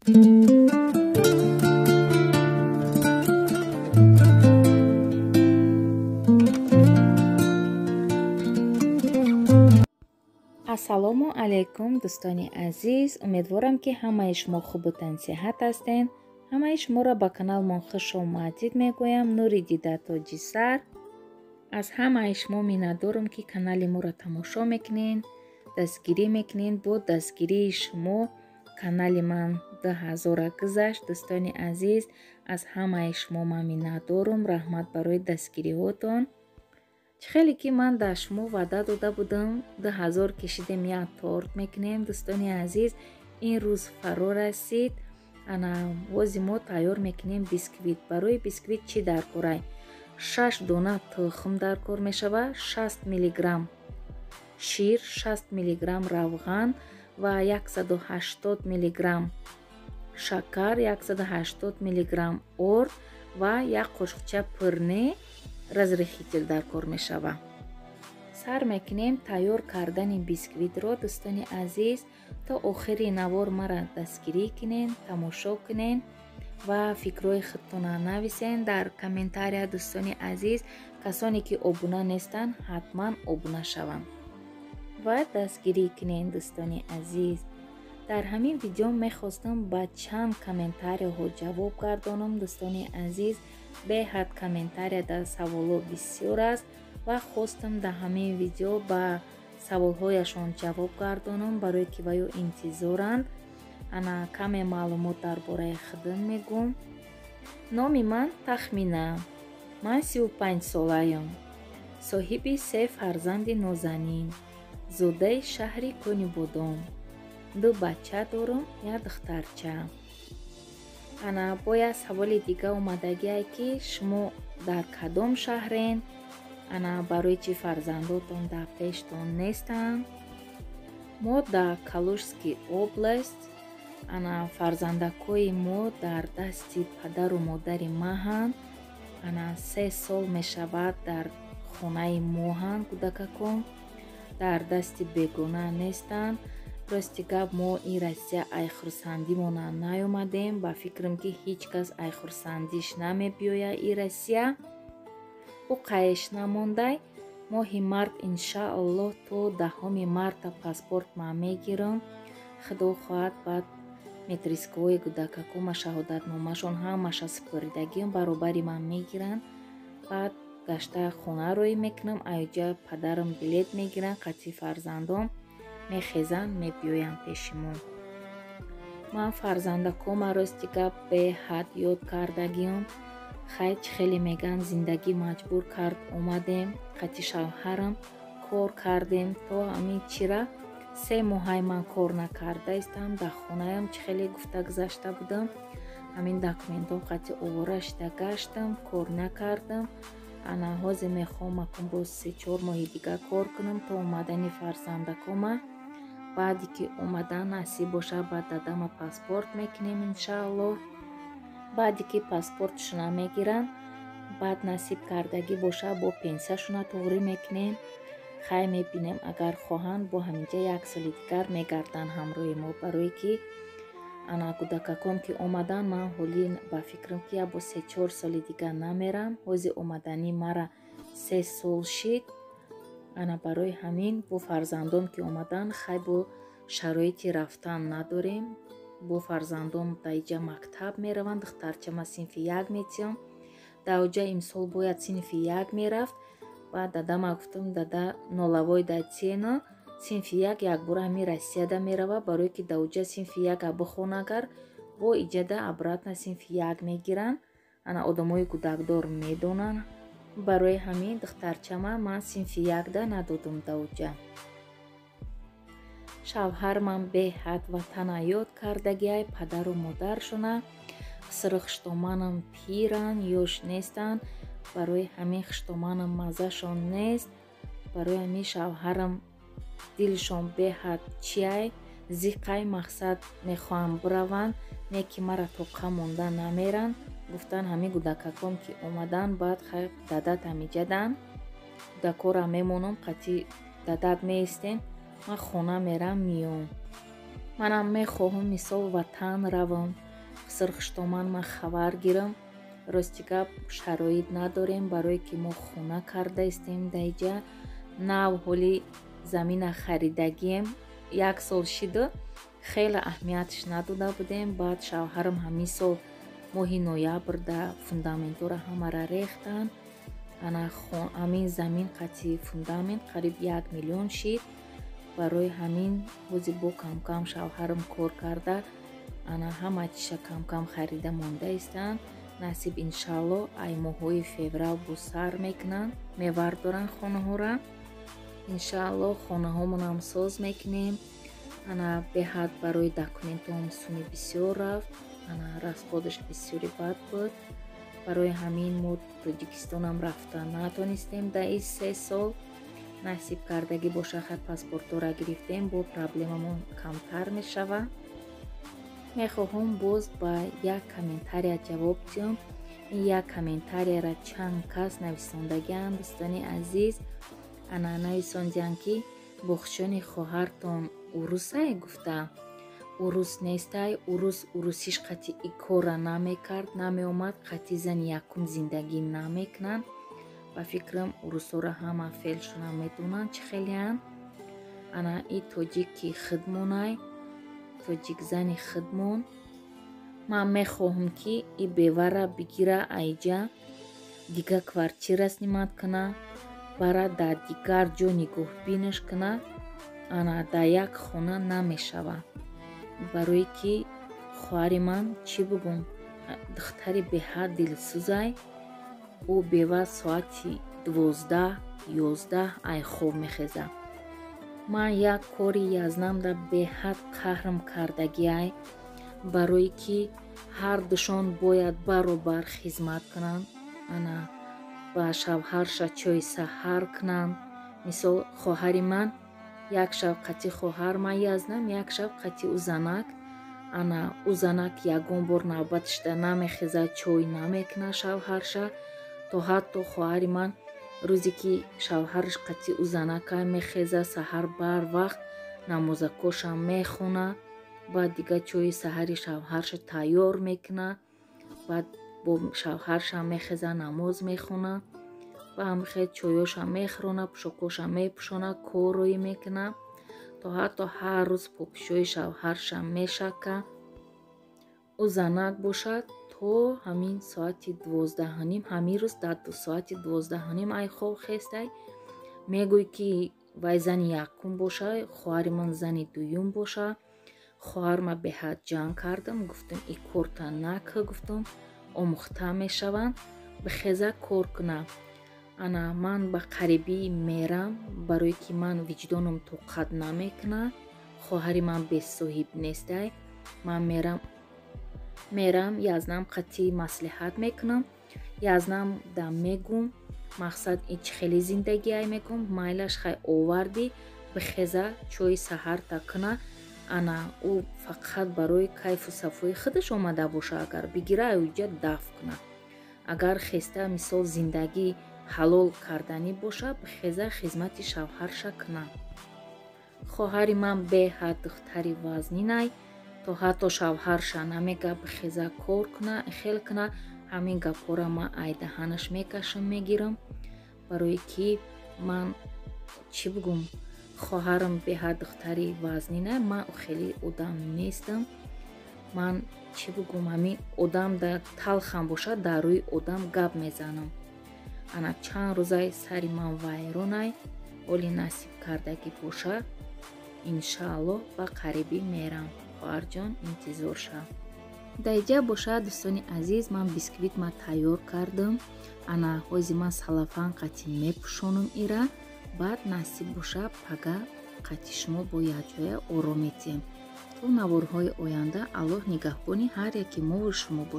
Ассалому алайкум, дӯстони азиз. Умедворам, ки ҳамаи шумо хубу тансиҳат ҳастед. Ҳамаи шуморо ба каналмон хуш омадид мегӯям. Нури дида тоҷи сар. Аз ҳамаи шумо миннатдорам, ки канали моро тамошо мекунед, дастгирӣ мекунед. Бо дастгирии шумо канали ман 2000 гузашт. Дӯстони азиз, аз ҳамаи шумо ман миннатдорам. Раҳмат барои дастгириҳотон. Чӣ хеле ки ман дар шумо ваъда дода будам, 2000 кишидем, як торт мекунем. Дӯстони азиз, ин рӯз фаро расид. Ана бози мо тайёр мекунем бисквит. Барои бисквит чӣ дар корай? 6 дона тухм дар кор мешавад, 60 миллиграмм шир, 60 миллиграмм равған ва 180 миллиграмм шакар, 180 миллиграмм орд ва як қошуқча пирне разрыхлитель дар кор мешавад. Сар мекунем тайёр кардани бисквитро. Дӯстони азиз, то охири навор мара дастгирӣ кунен, тамошо кунен ва фикрҳои худтона нависен дар комментария. Дӯстони азиз, касоне ки обуна нестанд, ҳатман обуна шаванд ва дастгирӣ кунен. Дӯстони азиз, дар ҳамин видео мехостам ба чанд комментарияҳо ҷавоб гардонам. Дӯстони азиз, беҳад комментария дар саволҳо бисёр аст ва хостам дар ҳамин видео ба саволҳояшон ҷавоб гардонам, барое ки ваё интизоранд. Ана каме маълумот дар бораи худам мегӯм. Номи ман Тахмина, ман 35 солаям, соҳиби се фарзанди нозанин, зодаи шаҳри Конибодом, ду бача дорам, як духтарча. Ана бояд саволи дига омадагие, ки шумо дар кадом шаҳрен, ана барои чӣ фарзандотон дар пештон нестанд? Мо дар Калужский область. Ана фарзандакҳои мо дар дасти падару модари маҳанд. Ана 3 сол мешавад, дар хонаи моҳанд кӯдакакон, дар дасти бегона нестанд. Рости гап, мо ин Россия ай хурсандимона наёмадем. Ба фикрам, ки ҳеҷ кас ай хурсандиш намебиёяд ин Россия. Ӯ қайш намондай. Моҳи март, иншааллоҳ, то 10-уми марта паспорт ман мегирам, худо хоҳад. Баъд метрискаҳои кӯдакакома, шаҳодатномашон ҳамаша супоридагиам, баробари ман мегиранд. Баъд гашта хона роӣ мекунам. Айҷа падарам билет мегиранд, қатъи фарзандон мехезанд, мебиёянд пеши мо. Ман фарзандакома, рости гап, беҳад ёд кардагиам. Хай, чӣ хеле мегӯянд, зиндагӣ маҷбур кард, омадем. Қатъи шавҳарам кор кардем то ҳамин чира. 3 моҳай ман кор накарда истам, дар хонаям. Чӣ хеле гуфта гузашта будам, ҳамин документом қатъи овора шида гаштам, кор накардам. Ана ҳозир мехоҳам акун боз 3-4 моҳи дигар кор кунам то омадани фарзандакома. Баъде ки омадан, насиб бошад, баъд дадама паспорт мекунем, иншааллоҳ. Баъде ки паспортшона мегиранд, баъд насиб кардагӣ бошад, бо пенсияшона туғрӣ мекунем. Хай, мебинем, агар хоҳанд, бо ҳаминҷа як соли дигар мегарданд ҳамроҳи мо, барое ки ана кӯдакакон ки омаданд, ман ҳоли ба фикрам, ки як бо 3-4 соли дигар намерам. Ҳози омаданӣ мара 3 сол шид. Ана барои ҳамин бо фарзандон ки омаданд, хай, бо шароити рафтан надорем. Бо фарзандон дар иҷа мактаб мераванд. Духтарчама синфи як метиём, дар оҷа имсол бояд синфи як мерафт. Баъд дадама гуфтам: «Дада, нолавой да цена синфи як якбора ҳамин Россияда мерава, барое ки дар оҷа синфи яка бихона, агар бо иҷада обратно синфи як мегиранд». Ана одамои кӯдакдор медонанд. Барои ҳамин духтарчама ман синфи якда надодум даоҷа. Шавҳарман беҳад ватана ёд кардагиай, падару модаршона. Сирихштоманам пиранд, ёш нестанд, барои ҳамин хуштоманам маззашон нест. Барои ҳамин шавҳарам дилшон беҳад чиай, зиқай, мақсад мехоҳам бираванд, не ки мара тоқа монда намеранд. Гуфтан, ҳамин кӯдакакон ки омаданд, баъд хай дадат ҳамиҷадан, кӯдакҳоро мемонам, қатъи дадат меистем, ман хона мерам, миём. Манам мехоҳам мисол ватан равам, хиср-хуштоман ман хабар гирам. Рости гап, шароит надорем, барое ки мо хона карда истем даиҷа. Нав ҳоли замина харидагием, як сол шиду хеле аҳамиятш надода будем. Баъд шавҳарам ҳамин сол моҳи ноябрда фундаментҳоро ҳамара рехтанд. Ана ҳамин замин қати фундамент қариб 1 миллион шид. Барои ҳамин ҳозир бо камкам шавҳарам кор карда, ана ҳама чиша камкам харида монда истанд. Насиб иншалло ай моҳҳои феврал бо сар мекунанд, мевардоранд хонаҳора. Иншаалло хонаҳомонам соз мекунем. Ана беҳад барои документҳом суми бисёр рафт, ана расходаш бисёри бад буд. Барои ҳамин мо Тоҷикистонам рафта натонистем дар ин 3 сол. Насиб кардагӣ боша, хай паспортҳоро гирифтем, бо проблемамон камтар мешава. Мехоҳам боз ба як комментария ҷавоб диҳам. Ин як комментарияра чанд кас нависондагианд, дӯстони азиз. Ана нависондианд, ки боғчони хоҳартон урусай гуфта. Урус нестай, урус урусиш қати икора намекард, намеомад, қати зани якум зиндагӣ намекунанд. Ба фикрам, урусҳоро ҳама феълшона медонанд чӣ хелеанд. Ана и тоҷики худмонай, тоҷик зани худмон. Ман мехоҳам, ки и бевара бигира, айҷа дига квартира снимать куна, бара дар дигар ҷо нигоҳбинаш куна. Ана дар як хона намешава, барое ки хоҳари ман, чӣ бугум, духтари беҳад дилсӯзай. Ӯ бева соати 12, 11 ай хоб мехеза. Ман як кори язнамда беҳад қаҳрм кардагиай, барое ки ҳардушон бояд баробар хизмат кунанд, ана ба шавҳарша чойи саҳар кунанд. Мисол, хоҳари ман як шаб қати хоҳар ман язнам, як шаб қати ӯ занак. Ана ӯ занак ягон бор навбатишда намехеза, чой намекуна шавҳарша. То ҳатто хоҳари ман рӯзе ки шавҳараш қати ӯ занакай мехеза, саҳар барвақт намозакоша мехона, баъд дига чойи саҳари шавҳарша тайёр мекуна, баъд бо шавҳарша мехеза, намоз мехона, ба ҳамихел чойоша мехӯрона, пӯшокоша мепӯшона, корроӣ мекуна. То ҳатто ҳар рӯз попишои шавҳарша мешака. Ӯ занак бошад, то ҳамин соати 12:30, ҳамин рӯз дар соати 12:30 ай хоб хестай. Мегӯй, ки вай зани якум боша, хоҳари ман зани дуюм боша. Хоҳарма беҳад ҷанг кардам, гуфтам, и корта нака, гуфтам, омӯхта мешаванд, бихеза кор куна. Ана ман ба қарибӣ мерам, барое ки ман виҷдоном тоқат намекуна. Хоҳари ман бесоҳиб нестай. Ман мерам, язнам қатъи маслиҳат мекунам, язнам да мегум, мақсад ин чӣ хеле зиндагиай мегум, майлаш хай овардӣ, бихеза чойи саҳарта куна. Ана ӯ фақат барои кайфу сафои худаш омада боша, агар бигира уҷа даф куна. Агар хеста мисол зиндагӣ ҳалол карданӣ боша, бихеза хизмати шавҳарша куна. Хоҳари ман беҳад духтари вазнинай, то ҳатто шавҳарша намега бихеза кор куна, хел куна. Ҳамин гапҳоро ман ай даҳанаш мекашам, мегирам, барое ки ман чӣ бугум, хоҳарам беҳад духтари вазнина, ман хеле одам нестам. Ман чӣ бугум, ҳамин одам да талхам бошад, дар рӯи одам гап мезанам. Ана чанд рӯзай сари ман вайронай, ҳоли насиб кардагӣ бошад, иншааллоҳ ба қарибӣ мерам. Хоҳарҷон, интизор шав. Даиҷа бошад, дӯстони азиз, ман бисквит ма тайёр кардам. Ана ҳози ман салафан қатӣ мепӯшонам ира, баъд насиб боша пага қатӣ шумо бо якҷоя ором метиҳем. То наворҳои оянда Аллоҳ нигаҳбони ҳар яки мову шумо бошад.